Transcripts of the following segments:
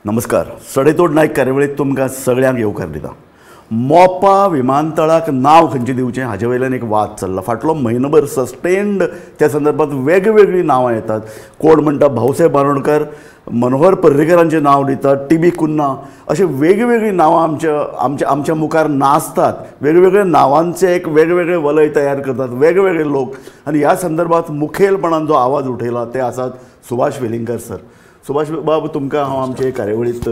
नमस्कार. सडेतोड नायक कार्यावळीत तुमकां सगळ्यांक येवकार दिता. मोपा विमानतळाक नांव खंयचें दिवचें हाजे वयल्यान एक वाद चल्ला. फाटलो म्हयनोभर सस्टेन्ड त्या संदर्भात वेगवेगळीं नांवां येतात. कोण म्हणटा भाऊसाहेब बांदोडकर, मनोहर पर्रीकरांचें नांव दितात, टी बी कुन्हा, अशें वेगवेगळीं नांवां आमच्या आमच्या आमच्या मुखार नाचतात. वेगवेगळ्या नांवांचे एक वेगवेगळे वलय तयार करतात वेगवेगळे लोक. आनी ह्या संदर्भात मुखेलपणान जो आवाज उठयला ते आसात सुभाष वेलिंगकर सर. सुभाष बाब, तुमकां हांव आमचे कार्यावळींत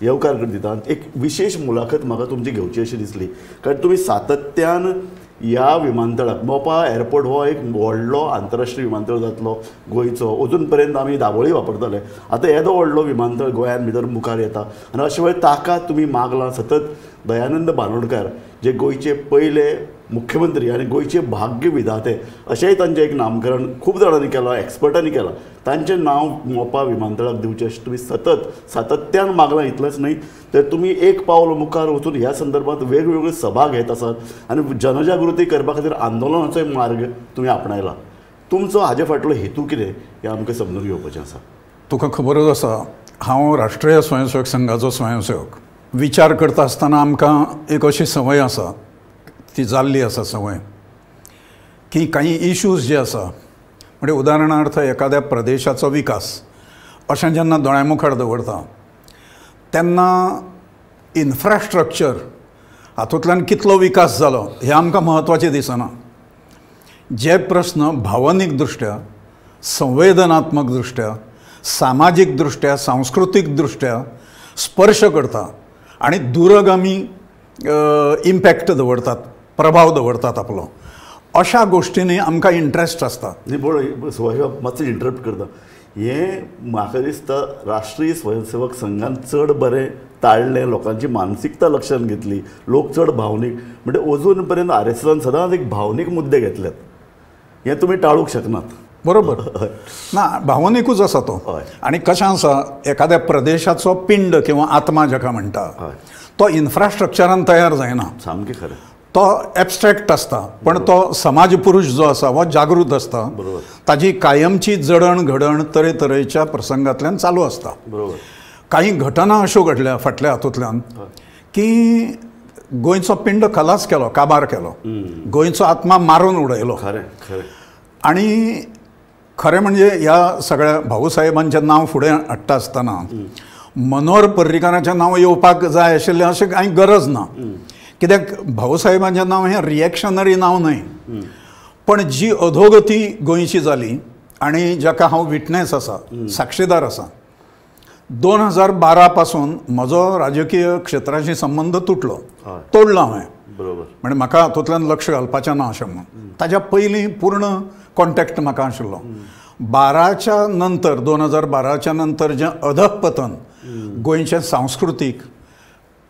येवकार दिता. एक विशेष मुलाखत म्हाका तुमची घेवची अशी दिसली, कारण तुमी सातत्यान ह्या विमानतळाक, मोपा एअरपोर्ट हो एक व्हडलो आंतरराष्ट्रीय विमानतळ जातलो गोंयचो. अजून पर्यंत आमी दाबोळी वापरताले, आतां येदो व्हडलो विमानतळ गोंयान भितर मुखार येता आनी अशे वेळ ताका तुमी मागलां सतत. दयानंद बांदोडकर जे गोंयचे पयले मुख्यमंत्री आनी गोंयचे भाग्य विधाते अशेंय तांचें एक नामकरण खूब जाणांनी केलां, एक्सपर्टांनी केलां. तांचें नांव मोपा विमानतळाक दिवचें अशें तुमी सतत सातत्यान मागलां. इतलेंच न्हय तर तुमी एक पावल मुखार वचून ह्या संदर्भात वेगवेगळ्यो सभा घेत आसात आनी जनजागृती करपा खातीर आंदोलनाचोय मार्ग तुमी आपणायला. तुमचो हाजे फाटलो हेतू कितें हें आमकां समजून घेवपाचें आसा. तुका खबरच आसा, हांव राष्ट्रीय स्वयंसेवक संघाचो स्वयंसेवक. विचार करता आसतना आमकां एक अशी संवय आसा, ती जाल्ली आसा संवय, की काही इश्यूज जे आसा, म्हणजे उदाहरणार्थ एखाद्या प्रदेशाचो विकास अशें जेन्ना दोळ्यां मुखार दवरता तेन्ना इन्फ्रास्ट्रक्चर हातूंतल्यान कितलो विकास जालो हें आमकां म्हत्वाचें दिसना. जे प्रस्न भावनीक दृश्ट्या, संवेदनात्मक दृश्ट्या, सामाजीक दृश्ट्या, सांस्कृतीक दृश्ट्या स्पर्श करता आनी दूरगामी इम्पॅक्ट दवरतात, प्रभाव दवरतात आपलो, अशा गोष्टींनी आमकां इंट्रस्ट आसता. सुभाष बाब, मातशें इंटरप्ट करता. हें म्हाका दिसता राष्ट्रीय स्वयंसेवक संघान चड बरें ताळ्ळें, लोकांची मानसिकता लक्षांत घेतली, लोक चड भावनीक. म्हणजे अजून पर्यंत आर एस एसान सदांच एक भावनीक मुद्दे घेतल्यात, हें तुमी टाळूंक शकनात. बरोबर ना, भावनिकूच आसा तो. आनी कशें आसा, एखाद्या प्रदेशाचो पिंड किंवा आत्मा जाका म्हणटा तो इन्फ्रास्ट्रक्चरान तयार जायना. सामकें खरें. तो एबस्ट्रेक्ट आसता, पण तो समाज पुरुष जो आसा हो जागृत आसता. ताजी कायमची जडण घडण तरेतरेच्या प्रसंगांतल्यान चालू आसता. बरोबर. काही घटना अश्यो घडल्या फाटल्या हातूंतल्यान की गोंयचो पिंड खलास केलो, काबार केलो, गोंयचो आत्मा मारून उडयलो. खरें खरें. आनी खरें म्हणजे ह्या सगळ्या भाऊसाहेबांचें नांव फुडें हाडटा आसतना मनोहर पर्रीकराचें नांव येवपाक जाय आशिल्लें अशें कांय गरज ना. कित्याक भाऊसाहेबांचें नांव हें रिएक्शनरी नांव न्हय, पण जी अधोगती गोंयची जाली आनी जाका हांव विटनेस आसा, साक्षीदार आसा, 2012 पासून म्हजो राजकीय क्षेत्राशी संबंद तुटलो, तोडलो हांवें. बरोबर. म्हणजे म्हाका हातूंतल्यान लक्ष घालपाचें ना अशें म्हणून. ताज्या पयलीं पूर्ण कॉन्टॅक्ट म्हाका आशिल्लो. 12च्या नंतर, 2012च्या नंतर जें अधःपतन गोंयचें सांस्कृतीक,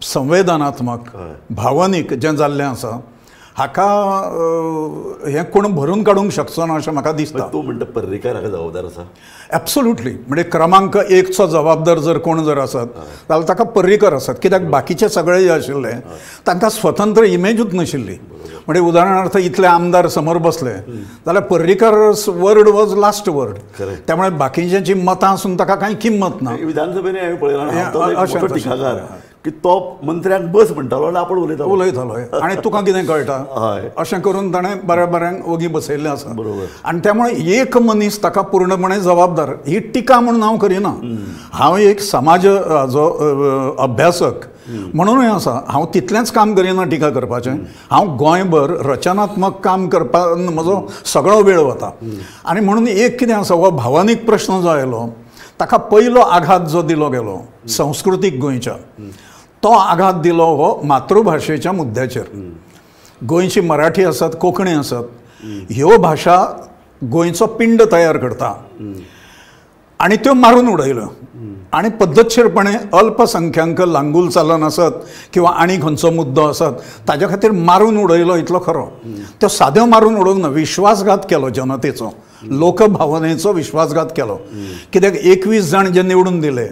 संवेदनात्मक, भावनीक जें जाल्लें आसा हाका हें कोण भरून काडूंक शकचो ना अशें म्हाका दिसता. तूं म्हणटा पर्रीकर हाका जबाबदार आसा? एब्सोल्युटली. म्हणजे क्रमांक 1चो जबाबदार जर कोण जर आसत जाल्यार ताका पर्रीकर आसत. कित्याक बाकीचे सगळे जे आशिल्ले तांकां स्वतंत्र इमेजूच नाशिल्ली. म्हणजे उदाहरणार्थ इतले आमदार समोर बसले जाल्यार Parrikar word was last word. त्यामुळे बाकीच्यांची मतां आसून ताका कांय किंमत ना. विधानसभेने हांवें पळयलां टिकाकार की तो मंत्र्यांक बस म्हणटालो आनी आपण उलयतालो उलयतालो आनी तुका कितें कळटा अशें करून ताणें बऱ्या बऱ्यांक ओगी बसयल्लें आसा. बरोबर. आनी त्यामुळे एक मनीस ताका पूर्णपणे जबाबदार ही टिका म्हणून हांव करिना. हांव एक समाज जो अभ्यासक म्हणूनय आसा, हांव तितलेंच काम करिना टिका करपाचें. हांव गोंयभर रचनात्मक काम करपाक म्हजो सगळो वेळ वता. आनी म्हणून एक कितें आसा, हो भावनीक प्रश्न जो आयलो ताका पयलो आघात जो दिलो गेलो संस्कृतीक गोंयच्या, तो आघात दिलो हो मातृभाशेच्या मुद्द्याचेर. गोंयची मराठी आसत, कोंकणी आसत, ह्यो भाशा गोंयचो पिंड तयार करता आनी त्यो मारून उडयल्यो. आनी पद्दतशीरपणे अल्पसंख्यांक लांगूल चालन आसत किंवा आनी खंयचो मुद्दो आसत ताज्या खातीर मारून उडयलो इतलो खरो. त्यो साद्यो मारून उडोवंक ना, विश्वासघात केलो जनतेचो, लोकभावनेचो विश्वासघात केलो. कित्याक 21 जाण जे निवडून दिले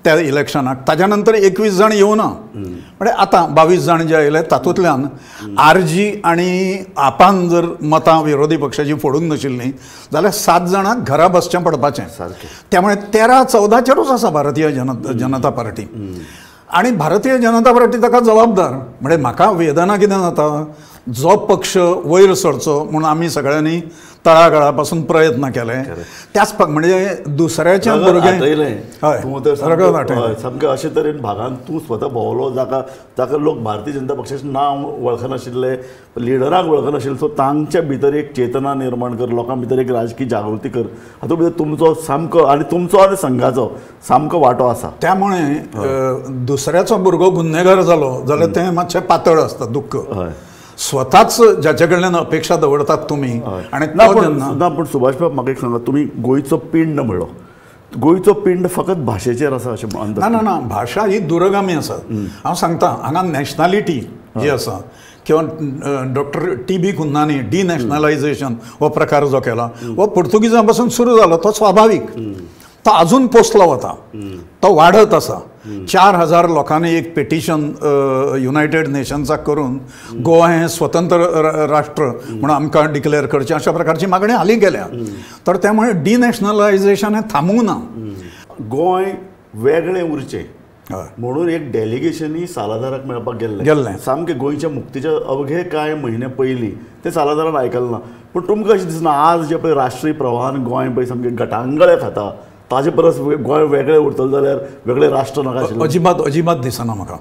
त्या इलेक्शनाक, ताज्या नंतर 21 जाण येवना. म्हणजे आतां 22 जाण जे आयले तातूंतल्यान आरजी आनी आपान जर मतां विरोधी पक्षाची फोडूंक नाशिल्लीं जाल्यार 7 जाणांक घरा बसचें पडपाचें. त्यामुळे 13-14चेरूच आसा भारतीय जनता पार्टी आनी भारतीय जनता पार्टी ताका जबाबदार. म्हणजे म्हाका वेदना कितें जाता, जो पक्ष वयर सरचो म्हणून आमी सगळ्यांनी तळागाळा पासून प्रयत्न केले त्याच म्हणजे दुसऱ्याच्या भुरगें सामकें अशे तरेन भागान तूं स्वता भोंवलो जाका जाका लोक भारतीय जनता पक्षाचें नांव वळखनाशिल्ले, लिडराक वळखनाशिल्ले, सो तांच्या भितर एक चेतना निर्माण कर, लोकां भितर एक राजकीय जागृती कर, हातूंत भितर तुमचो सामको आनी तुमचो आनी संघाचो सामको वांटो आसा. त्यामुळे दुसऱ्याचो भुरगो गुन्हेगार जालो जाल्यार तें मातशें पातळ आसता दुख्ख, स्वताच ज्याचे कडल्यान अपेक्षा दवरतात तुमी. आनी ना पूण सुभाष बाब म्हाका एक सांगा, तुमी गोंयचो पिंड म्हणलो, गोंयचो पिंड फकत भाशेचेर आसा अशें ना ना ना, भाशा ही दुरगामी आसा. हांव सांगता हांगा नॅशनॅलिटी जी आसा किंवा डॉक्टर टी बी कुन्हानी डिनॅशनलायझेशन हो प्रकार जो केला हो पुर्तुगीजां पासून सुरू जालो, तो स्वाभावीक, तो अजून पोसलो वता, तो वाडत आसा. 4000 लोकांनी एक पेटिशन युनायटेड नेशन्साक करून गोवा हें स्वतंत्र राष्ट्र म्हणून आमकां डिक्लेअर करचें अशा प्रकारची मागणी हालीं केल्या. तर त्यामुळे डिनॅशनलायझेशन हें थांबूंक ना. गोंय वेगळें उरचें म्हणून एक डेलिगेशनूय सालादाराक मेळपाक गेल्लें, सामकें गोंयच्या मुक्तीच्या अवघे कांय म्हयने पयलीं तें सालादारान आयकलें ना. पूण तुमकां अशें दिसना आज जे पळय राष्ट्रीय प्रवाहान गोंय पळय सामकें गटांगळे खाता ताजे परस गोंय वेगळें उरतलें जाल्यार वेगळें राष्ट्र नाका आशिल्लें? अजिबात अजिबात दिसना म्हाका.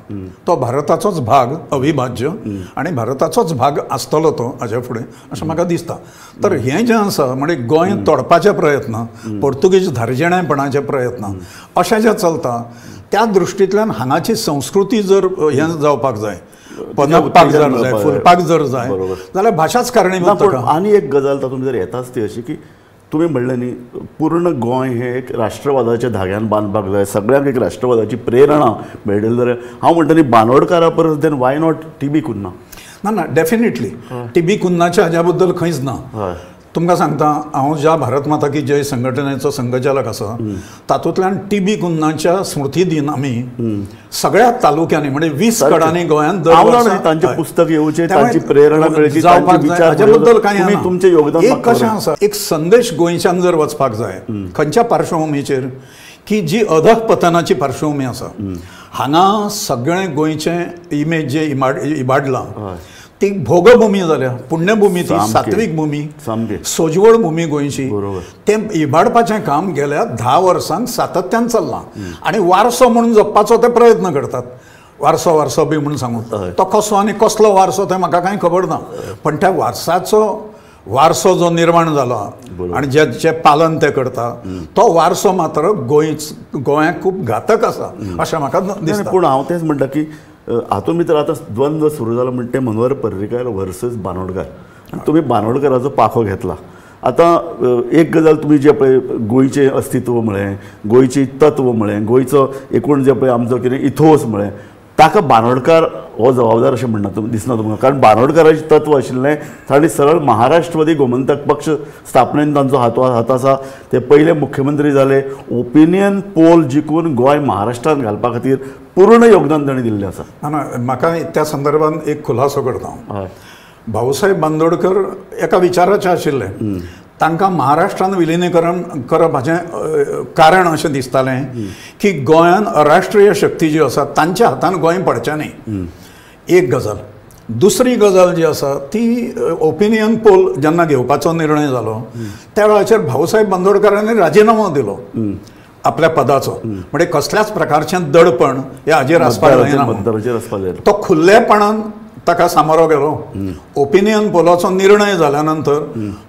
तो भारताचोच भाग अविभाज्य आनी भारताचोच भाग आसतलो तो हाजे फुडें अशें म्हाका दिसता. तर हें जें आसा म्हणजे गोंय तोडपाचे प्रयत्न, पोर्तुगीज धार्जिणेपणाचे प्रयत्न अशें जें चलता त्या दृश्टींतल्यान हांगाची संस्कृती जर हें जावपाक जाय, पनपपाक जर जाय, फुलपाक जर जाय जाल्यार भाशाच कारणीभूत. आनी एक गजाल तातूंत जर येताच ती अशी की तुमी म्हणलें न्ही पूर्ण गोंय हें एक राष्ट्रवादाच्या धाग्यान बांदपाक जाय, सगळ्यांक एक राष्ट्रवादाची प्रेरणा मेळटली जाल्यार हांव म्हणटा न्ही बांदोडकारा परस then why not T B Cunha? ना ना, डेफिनेटली टी बी कुन्हाच्या हाज्या बद्दल खंयच ना. तुमकां सांगता हांव ज्या भारत माता की जय संघटनेचो संघचालक आसा तातूंतल्यान टी बी कुन्हाच्या स्मृती दिन आमी सगळ्या तालुक्यांनी म्हणजे 20 कडांनी गोंयांत दर वर्सा तांचें पुस्तक येवचें, तांची प्रेरणा मेळची, हाजे बद्दल कांय तुमचें योगदान. एक कशें आसा, एक संदेश गोंयच्यान जर वचपाक जाय खंयच्या पार्श्वभुमीचेर की जी अधःपतनाची पार्श्वभूमी आसा, हांगा सगळें गोंयचें इमेज जें इबाडलां ती भोगभूमी जाल्या, पुण्यभूमी ती, सात्वीक भूमी, सोजवळ भूमी गोंयची, तें इबाडपाचें काम गेल्या 10 वर्सांक सातत्यान चल्लां आनी वारसो म्हणून जपपाचो ते प्रयत्न करतात. वारसो वारसो बी म्हणून सांगून तो कसो आनी कसलो वारसो तें म्हाका कांय खबर ना, पण त्या वारसाचो वारसो जो निर्माण जाला आनी जे पालन ते करता तो वारसो मात्र गोंयाक खूब घातक आसा अशें म्हाका दिसता. पूण हांव तेंच म्हणटा की हातूंत भितर आतां द्वंद्व सुरू जाला म्हणटा तें मनोहर पर्रीकार वर्सस बांदोडकार. तुमी बांदोडकाराचो पाखो घेतला. आतां एक गजाल तुमी जें पळय गोंयचें अस्तित्व म्हळें, गोंयचें तत्व म्हळें, गोंयचो एकूण जें पळय आमचो कितें इथोस म्हळें, ताका बांदोडकार हो जबाबदार अशें म्हणना दिसना तुमकां? कारण बांदोडकाराचें तत्व आशिल्लें तांणी सरळ महाराष्ट्रवादी गोमंतक पक्ष स्थापनेन तांचो हात आसा, ते पयले मुख्यमंत्री जाले, ओपिनियन पोल जिखून गोंय महाराष्ट्रान घालपा खातीर पूर्ण योगदान तांणी दिल्लें आसा. ना, म्हाका त्या संदर्भात एक खुलासो करता हांव. भाऊसाहेब बांदोडकर एका विचाराचे आशिल्ले, तांकां महाराष्ट्रान विलिनीकरण करप हाचें कारण अशें दिसतालें की गोंयान अराष्ट्रीय शक्ती जी आसा तांच्या हातान गोंय पडचें न्ही, एक गजाल. दुसरी गजाल जी आसा ती ओपिनियन पोल जेन्ना घेवपाचो निर्णय जालो त्या वेळाचेर भाऊसाहेब बांदोडकरांनी राजिनामो दिलो आपल्या पदाचो, म्हणजे कसल्याच प्रकारचें दडपण ह्या हाजेर आसपाक जायना, तो खुल्लेपणान ताका सामोरो गेलो. ओपिनियन पोलाचो निर्णय जाल्या नंतर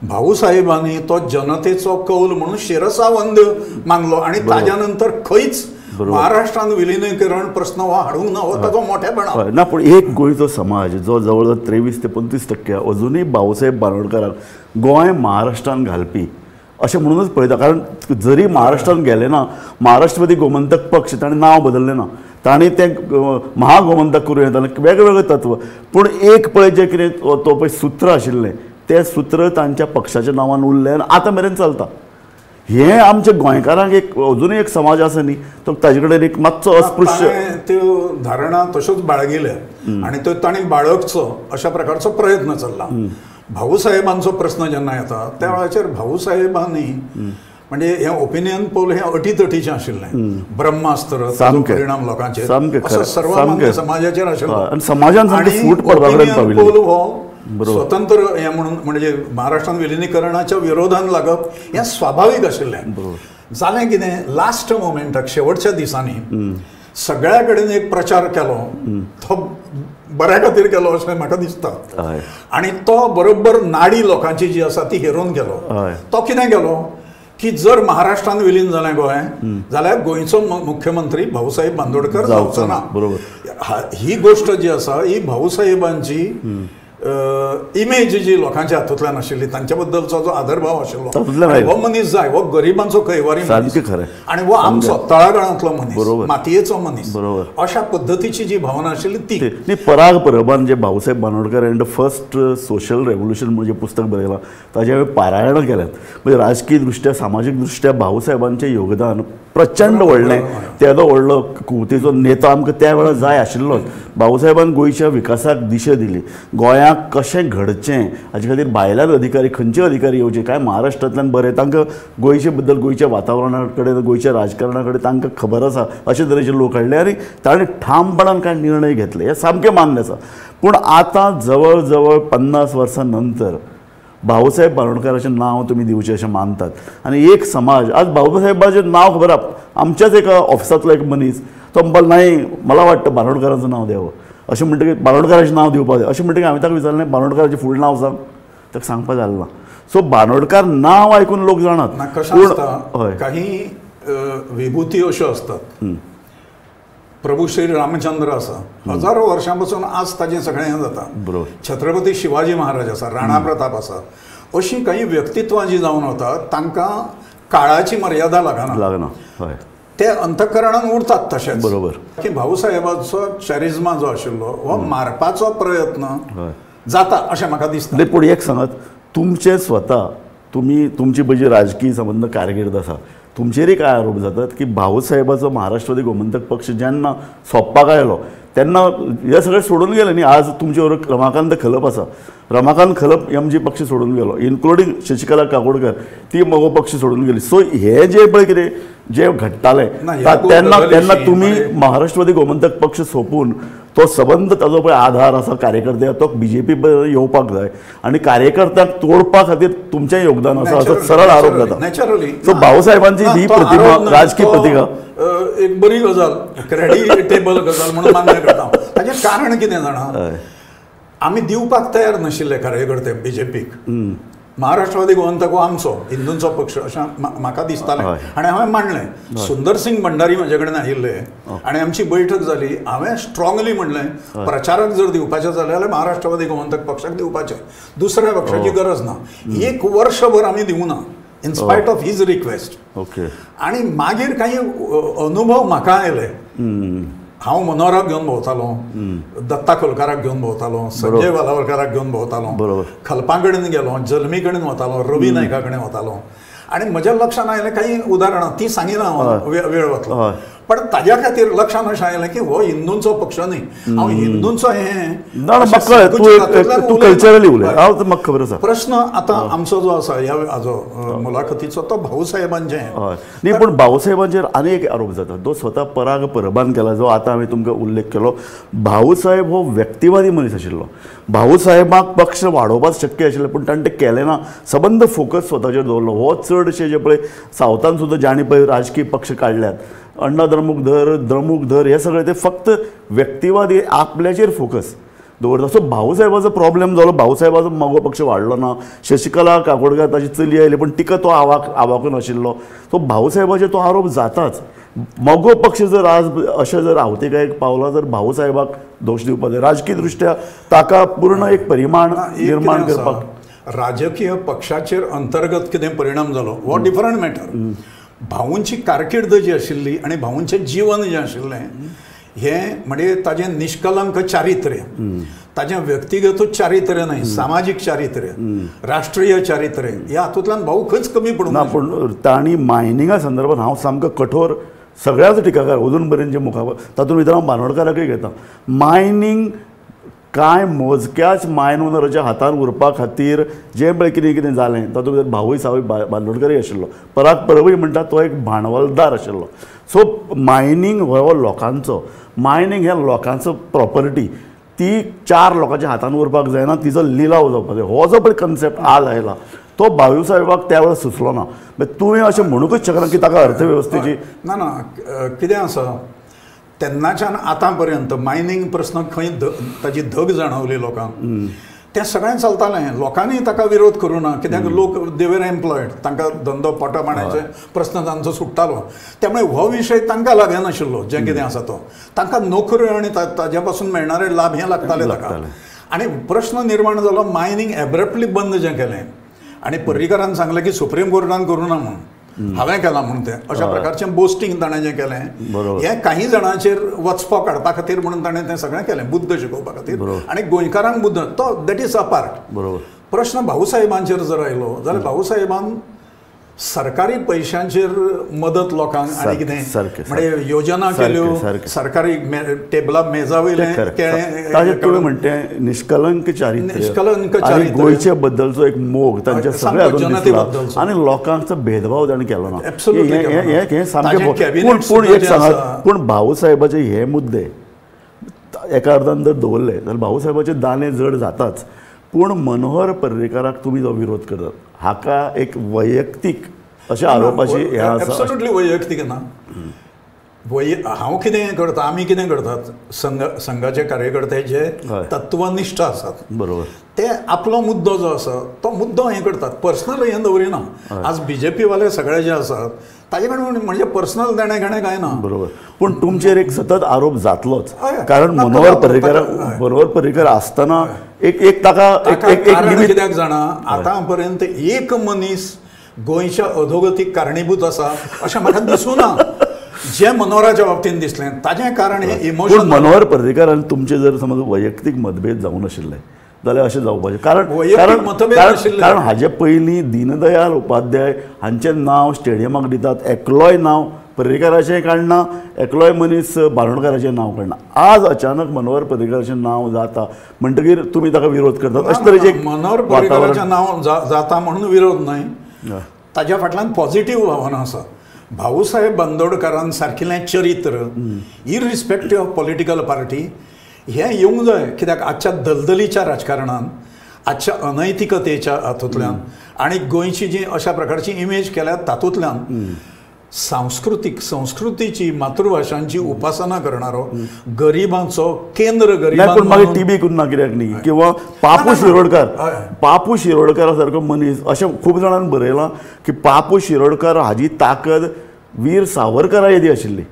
भाऊसाहेबांनी तो जनतेचो कौल म्हणून शिरसावंद मानलो आनी ताज्या नंतर खंयच महाराष्ट्रान विलिनीकरण प्रश्न हो हाडूंक ना, हो ताचो मोठेपणा ना. पूण एक गोंयचो समाज जो जवळ जवळ 23 ते 25% अजुनूय भाऊसाहेब बांदोडकराक गोंय महाराष्ट्रान घालपी अशें म्हणूनच पळयता. कारण जरी महाराष्ट्रान गेले ना, महाराष्ट्रवादी गोमंतक पक्ष ताणें नांव बदललें ना, ताणें तें महागोमंतक करूं येता, वेगवेगळे तत्व, पूण एक पळय जें कितें तो पळय सूत्र आशिल्लें तें सूत्र तांच्या पक्षाच्या नांवान उरलें आनी आतां मेरेन चलता. हें आमच्या गोंयकारांक एक अजुनूय एक समाज आसा न्ही तो ताजे कडेन एक मातसो अस्पृश्य त्यो धारणा तश्योच बाळगिल्या आनी त्यो तांणी बाळगचो अशा प्रकारचो प्रयत्न चल्ला. भाऊसाहेबांचो प्रस्न जेन्ना येता त्या वेळाचेर भाऊसाहेबांनी म्हणजे हे ओपिनियन पोल हे अटीतटीचें आशिल्लें, ब्रह्मास्त्र परिणाम लोकांचेर असो सर्वमान्य समाजाचेर आशिल्लो आनी समाजान फूट पडपा कडेन पाविल्लो. पोल हो स्वतंत्र हें म्हणून म्हणजे महाराष्ट्रान विलिनीकरणाच्या विरोधान लागप हें स्वाभावीक आशिल्लें. जालें कितें, लास्ट मोमेंटाक शेवटच्या दिसांनी सगळ्या कडेन एक प्रचार केलो, तो बऱ्या खातीर केलो अशें म्हाका दिसता आनी तो बरोबर नाडी लोकांची जी आसा ती हेरोवन गेलो. तो कितें केलो की जर महाराष्ट्रान विलीन जालें गोंय जाल्यार गोंयचो मुख्यमंत्री भाऊसाहेब बांदोडकर जावचो ना. ही गोश्ट जी आसा ही भाऊसाहेबांची इमेज जी लोकांच्या हातूंतल्यान आशिल्ली, तांच्या बद्दलचो जो आदरभाव आशिल्लो, हो मनीस जाय, हो गरिबांचो कैवारी मनीस आनी हो आमचो तळागाळांतलो मनीस, मातयेचो मनीस, अशा पद्दतीची जी भावना आशिल्ली ती. पराग परबान जे Bhausaheb Bandodkar and first social revolution म्हणजे पुस्तक बरयलां ताजें हांवें पारायण केलें. म्हणजे राजकीय दृश्ट्या सामाजीक दृश्ट्या भाऊसाहेबांचें योगदान प्रचंड व्हडलें. तेदो व्हडलो कुवतेचो नेता आमकां त्या वेळार जाय आशिल्लोच. भाऊसाहेबान गोंयच्या विकासाक दिशा दिली, गोंयाक कशें घडचें हाजे खातीर भायल्यान अधिकारी खंयचे अधिकारी येवचे, काय महाराष्ट्रांतल्यान बरें तांकां गोंयचे बद्दल गोंयच्या वातावरणा कडेन गोंयच्या राजकारणा कडेन तांकां खबर आसा अशे तरेचे लोक हाडले आनी ताणें ठामपणान कांय निर्णय घेतले, हें सामकें मान्य आसा. पूण आतां जवळ जवळ 50 वर्सां नंतर भाऊसाहेब बांदोडकराचें नांव तुमी दिवचें अशें मानतात आनी एक समाज आज भाऊसाहेबाचें नांव खबर आमच्याच एका ऑफिसांतलो एक मनीस तो म्हणपाक नाही मला वाटतं बांदोडकरांचं नाव द्यावं अशें म्हणटकीर बांदोडकराचें नांव दिवपाक जाय अशें म्हणटकीर हांवें ताका विचारलें बांदोडकराचें फूल नांव सांग, ताका सांगपाक जालें ना. सो बांदोडकार नांव आयकून लोक जाणात. कशें आसता, काही विभूती अश्यो आसतात, प्रभू श्री रामचंद्र आसा, हजारो वर्षां पासून आज ताजें सगळें हें जाता, बरोबर, छत्रपती शिवाजी महाराज आसा, राणा प्रताप आसा, अशीं काही व्यक्तित्वां जीं जावन वता तांकां काळाची मर्यादा लागना लागना, हय, ते अंतकरणान उरतात तशेंच. बरोबर की भाऊसाहेबाचो चॅरिझमा जो आशिल्लो हो मारपाचो प्रयत्न जाता अशें म्हाका दिसता. पूण एक सांगात, तुमचें स्वता तुमी तुमची पळय जी राजकीय संबंद कारकीर्द आसा तुमचेरय कांय आरोप जातात की भाऊसाहेबाचो महाराष्ट्रवादी गोमंतक पक्ष जेन्ना सोंपपाक आयलो तेन्ना हे सगळें सोडून गेले न्ही. आज तुमचे बरोबर रमाकांत खलप आसा, रमाकांत खलप एमजी पक्ष सोडून गेलो, इन्क्लुडींग शशिकला काकोडकर ती मगो पक्ष सोडून गेली. सो हे जे पळय कितें जे घडटालें तेन्ना तेन्ना तुमी महाराष्ट्रवादी गोमंतक पक्ष सोंपून तो सबंद ताजो पळय आधार आसा कार्यकर्ते तो बीजेपी येवपाक जाय आनी कार्यकर्त्यांक तोडपा खातीर तुमचें योगदान आसा असो सरळ आरोप जाता. नॅचरली सो भाऊसाहेबांची ही प्रतिमा राजकीय प्रतिमा एक बरी गजाल, क्रेडिटेबल गजाल म्हणून मान्य करता. ताचें कारण कितें जाणा, आमी दिवपाक तयार नाशिल्ले कार्यकर्ते बीजेपीक. महाराष्ट्रवादी गोमंतक हो आमचो हिंदूंचो पक्ष अशें म्हाका दिसतालें आनी हांवें मांडलें. सुंदर सिंग भंडारी म्हजे कडेन आयिल्ले आनी आमची बैठक जाली. हांवें स्ट्रॉंगली म्हणलें प्रचारक जर दिवपाचें जालें जाल्यार महाराष्ट्रवादी गोमंतक पक्षाक दिवपाचें, दुसऱ्या पक्षाची गरज ना. एक वर्षभर आमी दिवना ना, in spite of his request. Okay. आनी मागीर काही अनुभव म्हाका आयले. हांव मनोहराक घेवन भोंवतालो, दत्ता खोलकाराक घेवन भोंवतालो, संजय वालावलकाराक घेवन भोंवतालो, खलपा कडेन गेलो, जल्मी कडेन वतालो, रवी नायका कडेन वतालो आनी म्हज्या लक्षांत आयलें काही उदाहरणां ती सांगिना हांव, वेळ वतलो, पण ताज्या खातीर लक्षांत अशें आयलें की हो हिंदूंचो पक्ष न्ही, हांव हिंदूंचो हें प्रश्न आतां आमचो जो आसा ह्या हाजो मुलाखतीचो तो भाऊसाहेबांचें न्ही. पूण भाऊसाहेबांचेर आनी एक आरोप जाता, तो स्वता पराग परबान केला जो आतां हांवें तुमकां उल्लेख केलो. भाऊसाहेब हो व्यक्तिवादी मनीस आशिल्लो, भाऊसाहेबाक पक्ष वाडोवपाक शक्य आशिल्लें पूण ताणें तें केलें ना, सबंद फोकस स्वताचेर दवरलो. हो चडशे जे पळय सावथान सुद्दां जाणी पळय राजकीय पक्ष काडल्यात, अण्णा द्रमुक धर, द्रमुक धर, हे सगळे ते फक्त व्यक्तिवादी आपल्याचेर फोकस दवरता. सो भाऊसाहेबाचो प्रॉब्लेम जालो, भाऊसाहेबाचो मगो पक्ष वाडलो ना, शशिकला काकोडकर ताची चली आयली पूण तिका तो आवाकून आशिल्लो. सो भाऊसाहेबाचेर तो आरोप जाताच. मगो पक्ष जर आज अशें जर आवतिकायेक पावला जर भाऊसाहेबाक दोश दिवपाक जाय, राजकीय दृश्ट्या ताका पूर्ण एक परिमाण निर्माण करपाक राजकीय पक्षाचेर अंतर्गत कितें परिणाम जालो हो डिफरंट मॅटर. भाऊंची कारकीर्द जी आशिल्ली आनी भाऊंचें जीवन जें आशिल्लें हें म्हणजे ताजें निष्कलंक चारित्र्य, ताजें व्यक्तिगत चारित्र्य न्हय, सामाजीक चारित्र्य, राष्ट्रीय चारित्र्य ह्या हातूंतल्यान भाऊ खंयच कमी पडूंक ना. पूण तांणी मायनिंगा संदर्भात हांव सामको कठोर सगळ्याच टिकाकार अजून पर्यंत जे मुखार तातूंत भितर हांव बांदोडकाराकूय घेता. मायनींग कांय मोजक्याच मायन ओनराच्या हातान उरपा खातीर जें पळय कितें कितें जालें तातूंत भितर भावूय सावय बांदोडकरूय आशिल्लो, पराग परबूय म्हणटा तो एक भांडवलदार आशिल्लो. सो मायनींग हो लोकांचो, मायनींग हे लोकांचो प्रॉपर्टी, ती 4 लोकांच्या हातान उरपाक जायना, तिचो लिलाव जावपाक जाय. हो जो पळय कन्सेप्ट आज आयला तो भाऊ साहेबाक त्या वेळार सुचलो ना. तुवें अशें म्हणूंकच शकना की ताका अर्थवेवस्थेची ना ना कितें आसा तेन्नाच्यान आतां पर्यंत मायनींग प्रस्न खंय ताजी धग जाणवली लोकांक, तें सगळें चलतालें. लोकांनी ताका विरोध करूं ना कित्याक लोक दे वर एम्प्लॉयड, तांकां धंदो पोटा पाण्याचे प्रस्न तांचो सुट्टालो. त्यामुळे हो विशय तांकां लागनाशिल्लो जें कितें आसा तो, तांकां नोकऱ्यो आनी ताज्या पासून मेळणारे लाभ हे लागताले ताका. आनी प्रश्न निर्माण जालो मायनींग एब्रप्टली बंद जें केलें आनी पर्रीकारान सांगलें की सुप्रीम कोर्टान करूं ना म्हणून, हांवें केलां म्हणून तें, अशा प्रकारचें बोस्टींग ताणें जें केलें हें काही जाणांचेर वचपो काडपा खातीर म्हणून ताणें तें सगळें केलें, बुद्द शिकोवपा खातीर आनी गोंयकारांक बुद्द, तो that is a part. प्रश्न भाऊसाहेबांचेर जर आयलो जाल्यार भाऊसाहेबान सरकारी पैशांचेर मदत लोकांक आनी कितें म्हणजे योजना केल्यो, सरकारी टेबला मेजा वयलें केळें. तुवें म्हणटे निष्कलंक चारित्र्य, निष्कलंक चारित्र्य, गोंयचे बद्दलचो एक मोग तांच्या सगळ्या दिसला आनी लोकांचो भेदभाव ताणें केलो ना. हें सामकें. पूण एक सांगात, पूण भाऊसाहेबाचे हे मुद्दे एका अर्थान जर दवरले जाल्यार भाऊसाहेबाचे दाणे जड जाताच, पूण मनोहर पर्रीकाराक तुमी जो विरोध करतात हाका एक वैयक्तीक अशा आरोपाची हें आसा. एब्सोल्युटली वैयक्तीक ना. हांव कितें करता, आमी कितें करतात, संघाचे कार्यकर्ते जे तत्वनिश्ठ आसात बरोबर, ते आपलो मुद्दो जो आसा तो मुद्दो हें करतात, पर्सनल हें दवरिना. आज बीजेपी वाले सगळे जे आसात ताजे कडेन म्हणजे पर्सनल देणें घेणें कांय ना. बरोबर. पूण तुमचेर एक सतत आरोप जातलोच, कारण मनोहर पर्रीकर, मनोहर पर्रीकर आसतना एक एक ताका एक कित्याक जाणा आतां पर्यंत एक मनीस गोंयच्या अधोगतीक कारणीभूत आसा अशें म्हाका दिसूना, जे मनोहराच्या बाबतींत दिसलें ताजें कारण हें इमोशन. मनोहर पर्रीकर आनी तुमचे जर समज वैयक्तीक मतभेद जावं नाशिल्ले जाल्यार अशें जावपाचें, कारण कारण हाजे पयलीं दीनदयाल उपाध्याय हांचें नांव स्टेडियमाक दितात, एकलोय नांव पर्रीकाराचें काडना, एकलोय मनीस बांदोडकाराचें नांव काडना. आज अचानक मनोहर पर्रीकाराचें नांव जाता म्हणटकीर तुमी ताका विरोध करतात अशें तरेचें. मनोहर पर्रीकाराचें नांव जाता म्हणून विरोध न्हय, ताज्या फाटल्यान पॉझिटीव भावना आसा. भाऊसाहेब बांदोडकारान सारकिलें चरित्र इरिस्पेक्टीव ऑफ पॉलिटिकल पार्टी हें येवंक जाय, कित्याक आजच्या दलदलीच्या राजकारणान, आजच्या अनैतिकतेच्या हातूंतल्यान आनी गोंयची जी अशा प्रकारची इमेज केल्या तातूंतल्यान सांस्कृतीक संस्कृतीची मातृभाशांची उपासना करणारो गरिबांचो केंद्र गरिबांचो. पूण मागीर टीबी कुन्ना कित्याक न्ही, किंवा पापू शिरोडकर, पापू शिरोडकरा सारको मनीस अशें खूब जाणांनी बरयलां की पापू शिरोडकर हाजी ताकद वीर सावरकरा येदी आशिल्ली,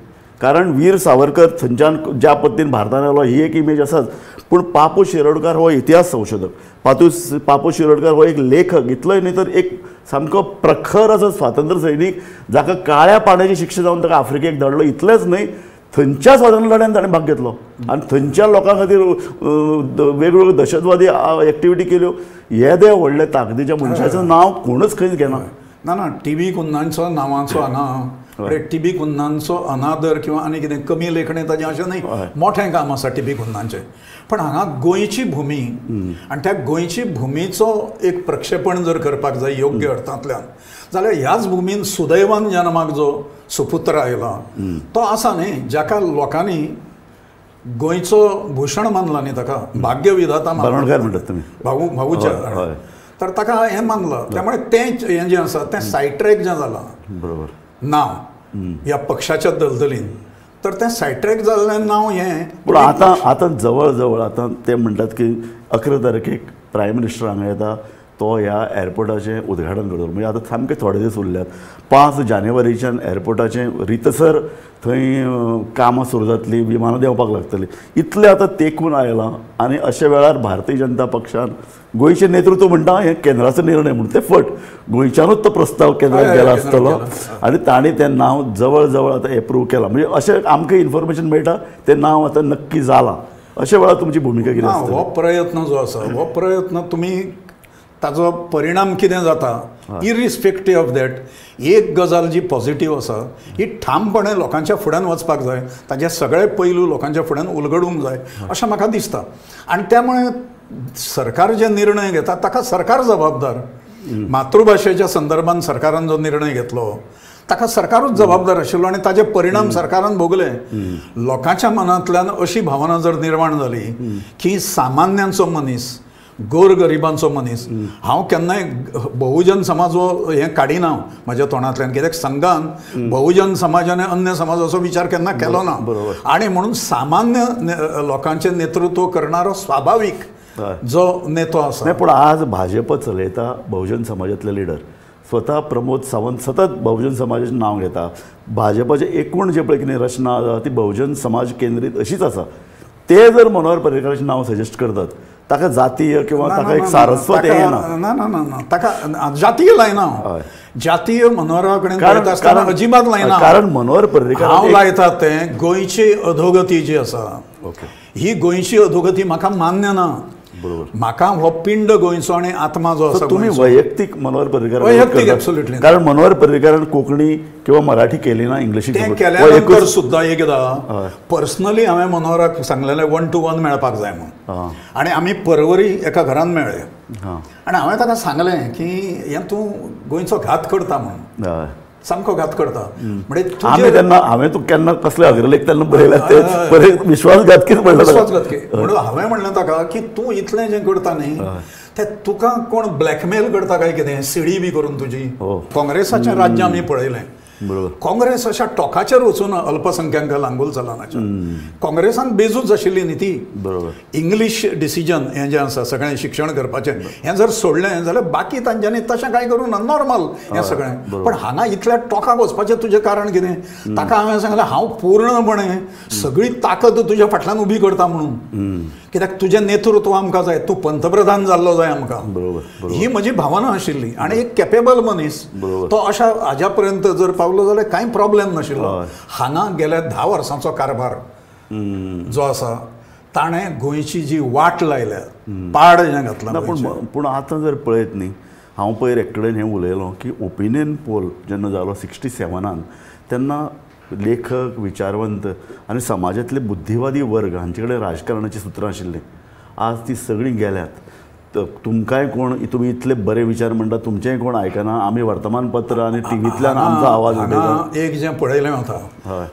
कारण वीर सावरकर थंयच्यान ज्या पद्दतीन भारतान आयलो ही एक इमेज आसाच, पूण पापू शिरोडकर हो इतिहास संशोधक, पापू शिरोडकर हो एक लेखक, इतलोय न्ही तर एक सामको प्रखर असो स्वातंत्र्य सैनीक जाका काळ्या पाण्याची शिक्षा जावन ताका आफ्रिकेक धाडलो. इतलेंच न्हय, थंयच्या स्वातंत्र्य लढ्यान ताणें भाग घेतलो आनी थंयच्या लोकां खातीर वेगवेगळ्यो दहशतवादी एक्टिविटी केल्यो. येदे व्हडले ताकदीच्या मनशाचें नांव कोणूच खंयच घेना. ना ना, टीबी कुन्नांचो नांवाचो हांगा टीबी कुन्नांचो अनादर किंवा आनी कितें कमी लेखणें ताजें अशें न्हय, मोठें काम आसा टीबी कुन्नांचें. पण हांगा गोंयची भुमी आनी त्या गोंयची भुमीचो एक प्रक्षेपण जर करपाक जाय योग्य अर्थांतल्यान जाल्यार ह्याच भुमीन सुदैवान जन्माक जो सुपुत्र आयला तो आसा न्ही, जाका लोकांनी गोंयचो भूषण मानला न्ही, ताका भाग्यविधाता बांदोडकार म्हणटात तुमी, भाऊ भाऊच्या, तर ताका हें मानलां. त्यामुळे तें हें जें आसा तें सायड ट्रॅक जें जालां बरोबर नांव ह्या पक्षाच्या दलदलीन, तर तें सायड ट्रॅक जाल्लें नांव हें. पूण आतां आतां जवळ जवळ आतां ते म्हणटात की 11 तारखेक प्रायम मिनिस्टर हांगा येता, तो ह्या एअरपोर्टाचें उद्घाटन करतलो. म्हणजे आतां सामके थोडे दीस उरल्यात. 5 जानेवारीच्यान एअरपोर्टाचें रितसर थंय कामां सुरू जातलीं, विमानां देंवपाक लागतलीं. इतलें आतां तेंकून आयलां आनी अशा वेळार भारतीय जनता पक्षान गोंयचें नेतृत्व म्हणटा हें केंद्राचो निर्णय म्हूण ते फट, गोंयच्यानूच तो प्रस्ताव केंद्रात गेला आसतलो आनी तांणी तें नांव जवळ जवळ आतां एप्रूव केलां. म्हणजे अशें आमकां इन्फॉर्मेशन मेळटा तें नांव आतां नक्की जालां. अशा वेळार तुमची भुमिका कितें आसतली? हो प्रयत्न जो आसा हो प्रयत्न तुमी ताजो परिणाम कितें जाता इरिस्पेक्टीव ऑफ that एक गजाल जी पॉझिटीव आसा ही ठामपणे लोकांच्या फुड्यान वचपाक जाय, ताजे सगळे पैलू लोकांच्या फुड्यान उलगडूंक जाय अशें म्हाका दिसता. आनी त्यामुळे सरकार जे निर्णय घेता ताका सरकार जबाबदार. मातृभाशेच्या संदर्भात सरकारान जो निर्णय घेतलो ताका सरकारूच जबाबदार आशिल्लो आनी ताजे परिणाम सरकारान भोगले. लोकांच्या मनांतल्यान अशी भावना जर निर्माण जाली की सामान्यांचो मनीस, गोरगरिबांचो मनीस, हांव केन्नाय बहुजन समाज हो हें काडिना म्हज्या तोंडांतल्यान, कित्याक संघान बहुजन समाज आनी अन्य समाजाचो विचार केन्ना केलो ना. आनी म्हणून सामान्य लोकांचें नेतृत्व करणारो स्वाभावीक जो नेतो आसा. पूण आज भाजप चलयता बहुजन समाजांतले लिडर, स्वता प्रमोद सावंत सतत बहुजन समाजाचें नांव घेता. भाजपाचें एकूण जें पळय कितें रचना आसा ती बहुजन समाज केंद्रीत अशीच आसा. ते जर मनोहर पर्रीकराचें नांव सजेस्ट करतात ताका जातीय किंवा ताका एक सारस्वत हें ना ना ना ना ताका जातीय लायना, जातीय मनोहरा कडेन पळयता आसतना अजिबात लायना. कारण मनोहर पर्रीकर हांव लायता तें गोंयची अधोगती जी आसा ही गोंयची अधोगती म्हाका मान्य ना. बरोबर, म्हाका हो पिंड गोंयचो आनी आत्मा जो आसा. तुमी वैयक्तीक मनोहर पर्रीकर वैयक्तीक एब्सोल्युटली, कारण मनोहर पर्रीकरान कोंकणी किंवा मराठी केली ना, इंग्लिशी तें केल्या नंतर सुद्दां एकदां पर्सनली हांवें मनोहराक सांगलेलें 1 to 1 मेळपाक जाय म्हणून, आनी आमी परवरी एका घरान मेळ्ळे आनी हांवें ताका सांगलें की हें तूं गोंयचो घात करता म्हणून, सामको घात करता. म्हणजे तेन्ना हांवें तूं केन्ना कसले अग्रलेख तेन्ना बरयला ते परत विश्वासघातकीच म्हणलें, विश्वासघातकी म्हणून हांवें म्हणलें ताका की तूं इतलें जें करता न्ही तें तुका कोण ब्लॅकमेल करता काय कितें, सीडी बी करून तुजी. काँग्रेसाचें राज्य आमी पळयलें, बरोबर, काँग्रेस अशा टोकाचेर वचून अल्पसंख्यांक लांगूल चलनाच्या काँग्रेसान बेजूच आशिल्ली न्ही ती. बरोबर, इंग्लीश डिसिजन हें जें आसा सगळें शिक्षण करपाचें हें जर सोडलें जाल्यार बाकी तांच्यांनी तशें कांय करूं ना, नॉर्मल हें सगळें. पण हांगा इतल्या टोकाक वचपाचें तुजें कारण कितें? ताका हांवें सांगलें हांव पूर्णपणे सगळी ताकद तुज्या फाटल्यान उबी करता म्हणून, कित्याक तुजें नेतृत्व आमकां जाय, तूं पंतप्रधान जाल्लो जाय आमकां. बरोबर, ही म्हजी भावना आशिल्ली. आनी एक कॅपेबल मनीस तो अशा हाज्या पर्यंत जर पावलो जाल्यार कांय प्रॉब्लेम नाशिल्लो. हांगा गेल्या 10 वर्सांचो कारभार जो आसा ताणें गोंयची जी वाट लायल्या, पाड जें घातलां. पूण पूण आतां जर पळयत न्ही, हांव पयर एक कडेन हें उलयलो की ओपिनियन पोल जेन्ना जालो 67 तेन्ना लेखक, विचारवंत आनी समाजांतले बुद्धिवादी वर्ग हांचे कडेन राजकारणाचीं सुत्रां आशिल्लीं. आज ती सगळीं गेल्यात. तुमकांय कोण, तुमी इतले बरे विचार म्हणटा, तुमचेंय कोण आयकना. आमी वर्तमानपत्र आनी टिवींतल्यान आमचो आवाज उठयता. एक जें पळयलें वता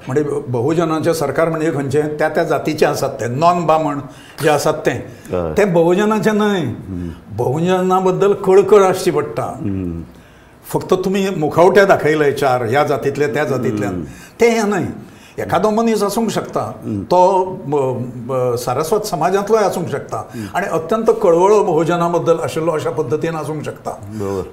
म्हणजे बहुजनाचें सरकार म्हणजे खंयचें त्या त्या जातीचें आसात ते नॉन बामण जे आसात ते ते बहुजनाचें न्हय. बहुजना बद्दल कळकळ आसची पडटा. फक्त तुमी मुखवटे दाखयले 4 ह्या जातींतले त्या जातींतल्यान, तें हें न्हय. एखादो मनीस आसूंक शकता तो सारस्वत समाजांतलोय आसूंक शकता आनी अत्यंत कळवळो बहुजना बद्दल आशिल्लो अशा पद्दतीन आसूंक शकता.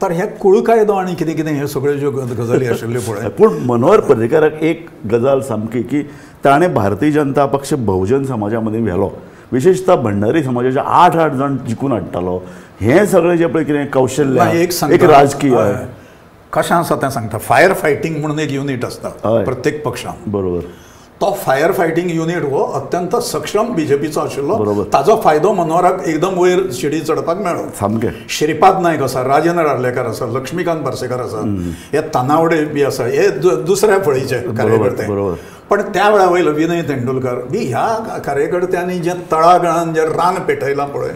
तर हे कुळ कायदो आनी कितें कितें हे सगळ्यो ज्यो गजाली आशिल्ल्यो पळय. पूण मनोहर पर्रीकराक एक गजाल सामकी की ताणें भारतीय जनता पक्ष बहुजन समाजा मदीं व्हेलो, विशेषतः भंडारी समाजाचे 8-8 जाण जिखून हाडटालो. हें सगळें जें पळय कितें कौशल्य, एक राजकीय कशें आसा तें सांगता. फायर फायटींग म्हणून एक युनीट आसता प्रत्येक पक्षान. बरोबर, तो फायर फायटींग युनीट हो अत्यंत सक्षम बीजेपीचो आशिल्लो. ताजो फायदो मनोहराक एकदम वयर शिडी चडपाक मेळ्ळो. सामकें श्रीपाद नायक आसा, राजेंद्र आर्लेकर आसा, लक्ष्मीकांत पार्सेकर आसा, हे तानावडे बी आसा, हे दुसऱ्या फळीचे कार्यकर्ते. पण त्या वेळा वयलो विनय तेंडुलकर बी ह्या कार्यकर्त्यांनी जे तळागाळान जे रान पेटयलां पळय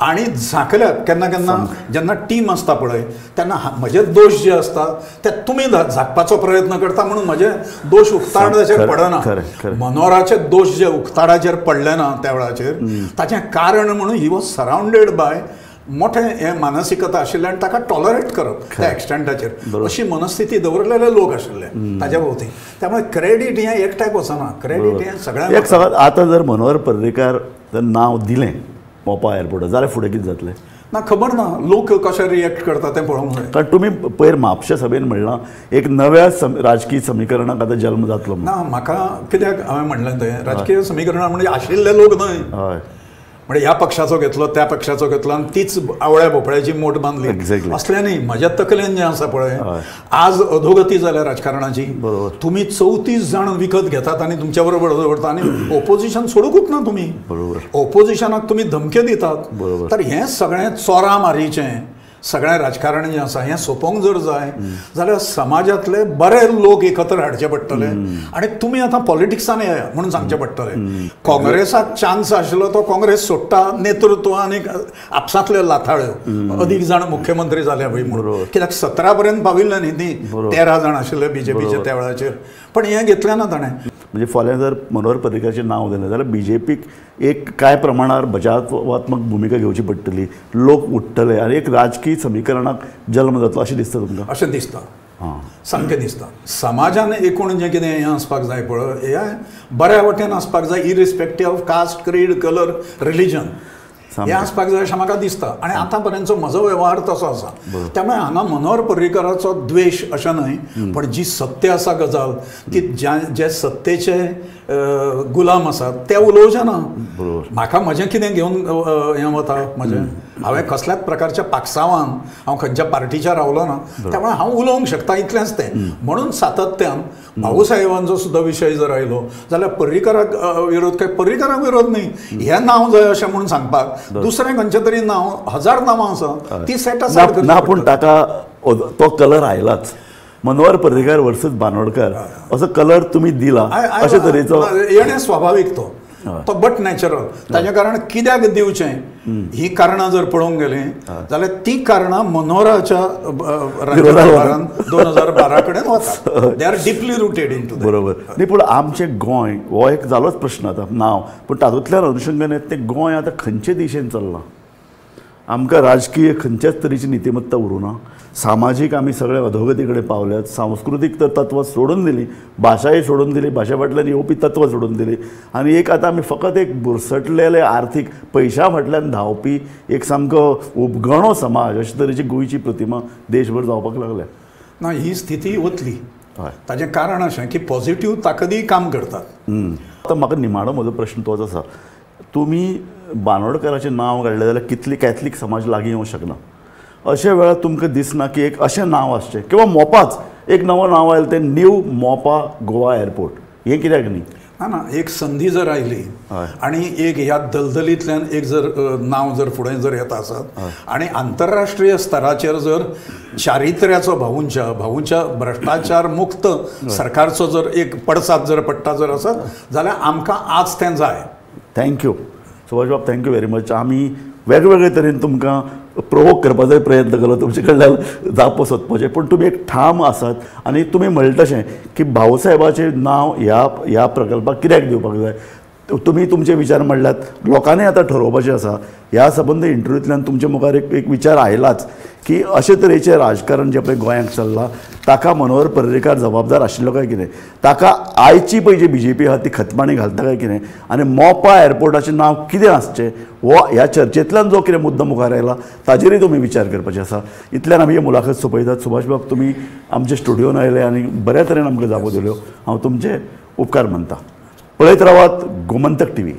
आनी झांकल्यात. केन्ना केन्ना जेन्ना टीम आसता पळय तेन्ना म्हजे दोश जे आसता ते तुमी झाकपाचो प्रयत्न करता म्हणून म्हजे दोश उक्ताडाचेर पडना. मनोहराचे दोश जे उक्ताडाचेर पडले ना त्या वेळाचेर, ताचें कारण म्हणून he was surrounded by मोठे हे मानसिकता आशिल्ले आनी ताका टॉलरेट करप त्या एक्सटेंटाचेर अशी मनस्थिती दवरलेले लोक आशिल्ले ताज्या भोवती. त्यामुळे क्रेडीट हें एकट्याक वचना, क्रेडीट हें सगळ्यांक. एक सगळ्यात आतां जर मनोहर पर्रीकर जर नांव दिलें मोपा एअरपोर्टार जाल्यार फुडें कितें जातलें? ना खबर ना, लोक कशे रिएक्ट करता तें पळोवंक जाय. कारण तुमी पयर म्हापशा सभेन म्हणलां एक नव्या राजकीय समीकरणाक आतां जल्म जातलो. ना म्हाका कित्याक हांवें म्हणलें तें राजकीय समीकरणां म्हणजे आशिल्ले लोक न्हय, हय, म्हणजे ह्या पक्षाचो घेतलो त्या पक्षाचो घेतलो आनी तीच आवळ्या भोपळ्याची मोट बांदली असलें न्ही. म्हज्या तकलेन जें आसा पळय, आज अधोगती जाल्या राजकारणाची. तुमी 34 जाण विकत घेतात आनी तुमच्या बरोबर दवरता आनी ओपोजिशन सोडूंकूच ना तुमी. ओपोजिशनाक तुमी धमक्यो दितात. तर हें सगळें चोरा मारीचें सगळें राजकारण जें आसा हें सोंपोवंक जर जाय जाल्यार समाजांतले बरे लोक एकत्र हाडचे पडटले आनी तुमी आतां पॉलिटिक्सान येया म्हणून सांगचें पडटलें. काँग्रेसाक चान्स आशिल्लो तो काँग्रेस सोडटा, नेतृत्व आनी आपसांतल्यो लाथाळ्यो, अदीक जाण मुख्यमंत्री जाले पळय म्हणून, कित्याक 17 पर्यंत पाविल्ले न्ही ती, 13 जाण आशिल्ले बीजेपीचे त्या वेळाचेर, पण हें घेतलें ना ताणें. म्हणजे फाल्यां जर मनोहर पर्रीकराचें नांव दिलें जाल्यार बीजेपीक एक कांय प्रमाणार बचावात्मक भुमिका घेवची पडटली, लोक उठ्ठले आनी एक राजकीय समीकरणाक जल्म जातलो अशें दिसता तुमकां? अशें दिसता, सामकें दिसता. समाजान एकूण जें कितें हें आसपाक जाय पळय, हें बऱ्या वटेन आसपाक जाय, irrespective of caste, creed, colour, religion, हें आसपाक जाय अशें म्हाका दिसता. आनी आतां पर्यंतचो म्हजो वेव्हार तसो आसा. त्यामुळे हांगा मनोहर पर्रीकराचो द्वेश अशें न्हय, पण जी सत्य आसा गजाल ती जे सत्तेचे गुलाम आसात ते उलोवचे ना. म्हाका म्हजें कितें घेवन हें वता म्हजें, हांवें कसल्याच प्रकारच्या पाकसावान हांव खंयच्या पार्टीच्या रावलो ना, त्यामुळे हांव उलोवंक शकता इतलेंच तें. म्हणून सातत्यान भाऊसाहेबांचो सुद्दां विशय जर आयलो जाल्यार पर्रीकराक विरोध काय पर्रीकराक विरोध न्ही, हें नांव जाय अशें म्हणून सांगपाक दुसरें खंयचें तरी नांव, 1000 नांवां आसा ती सेट आसा ना, पूण ताका तो कलर आयलाच. मनोहर पर्रीकर वर्सस बांदोडकर असो कलर तुमी दिला अशे तरेचो येणें स्वाभावीक, तो तो बट नॅचरल. ताजें कारण कित्याक दिवचें ही कारणां जर पळोवंक गेलीं जाल्यार ती कारणां मनोहराच्या राज्यकारभारान 2012 कडेन वता. They are deeply rooted in to. बरोबर न्ही, पूण आमचें गोंय हो एक जालोच प्रश्न आतां नांव, पूण तातूंतल्यान अनुशंगान तें गोंय आतां खंयचे दिशेन चल्लां? आमकां राजकीय खंयच्याच तरेची नितिमत्ता उरूं ना, सामाजीक आमी सगळे अधोगती कडेन पावल्यात, सांस्कृतीक तर तत्वां सोडून दिली, भाशाय सोडून दिली, भाशा फाटल्यान येवपी तत्वां सोडून दिली आनी एक आतां आमी फकत एक बुरसटलेले आर्थीक पयशा फाटल्यान धांवपी एक सामको उपगणो समाज अशे तरेची गोंयची प्रतिमा देशभर जावपाक लागल्या. ना, ही स्थिती वतली. ताजें कारण अशें की पॉझिटिव्ह ताकदीय काम करतात. आतां म्हाका निमाणो म्हजो प्रश्न तोच आसा, तुमी बांदोडकराचें नांव काडलें जाल्यार कितली कॅथलीक समाज लागीं येवंक शकना, अशे वेळार तुमकां दिसना की एक अशें नांव आसचें किंवा मोपाच एक नवो नांव आयलें तें न्यू मोपा गोवा एअरपोर्ट, हें कित्याक न्ही? ना ना, एक संदी जर आयली आनी एक ह्या दलदलींतल्यान एक जर नांव जर फुडें जर येता आसत आनी आंतरराष्ट्रीय स्तराचेर जर चारित्र्याचो भाऊंच्या भाऊंच्या भ्रश्टाचार मुक्त सरकारचो जर एक पडसाद जर पडटा जर आसत जाल्यार आमकां आज तें जाय. Thank you Subhash बाब, thank you very much. आमी वेगवेगळे तरेन तुमकां प्रोवोक करपाचोय प्रयत्न केलो, तुमचे कडल्यान जापो सोदपाचें, पूण तुमी एक ठाम आसात आनी तुमी म्हणलें तशें की भाऊसाहेबाचें नांव ह्या ह्या प्रकल्पाक कित्याक दिवपाक जाय, तुमी तुमचे विचार म्हणल्यात, लोकांनी आतां ठरोवपाचें आसा. ह्या संबंद इंटरव्यूंतल्यान तुमचे मुखार एक एक विचार आयलाच की अशे तरेचें राजकारण जें पळय गोंयांत चल्लां ताका मनोहर पर्रीकार जबाबदार आशिल्लो काय कितें, ताका आयची पळय जी बीजेपी आहा ती खतपाणी घालता काय कितें, आनी मोपा एअरपोर्टाचें नांव कितें आसचें हो ह्या चर्चेंतल्यान जो कितें मुद्दो मुखार आयला ताजेरय तुमी विचार करपाचे आसा. इतल्यान आमी ही मुलाखत सोंपयतात. सुभाष बाब, तुमी आमच्या स्टुडियोन आयले आनी बऱ्या तरेन आमकां जापो दिल्यो, हांव तुमचे उपकार मानता. पळयत रावात गोमंतक टीव्ही.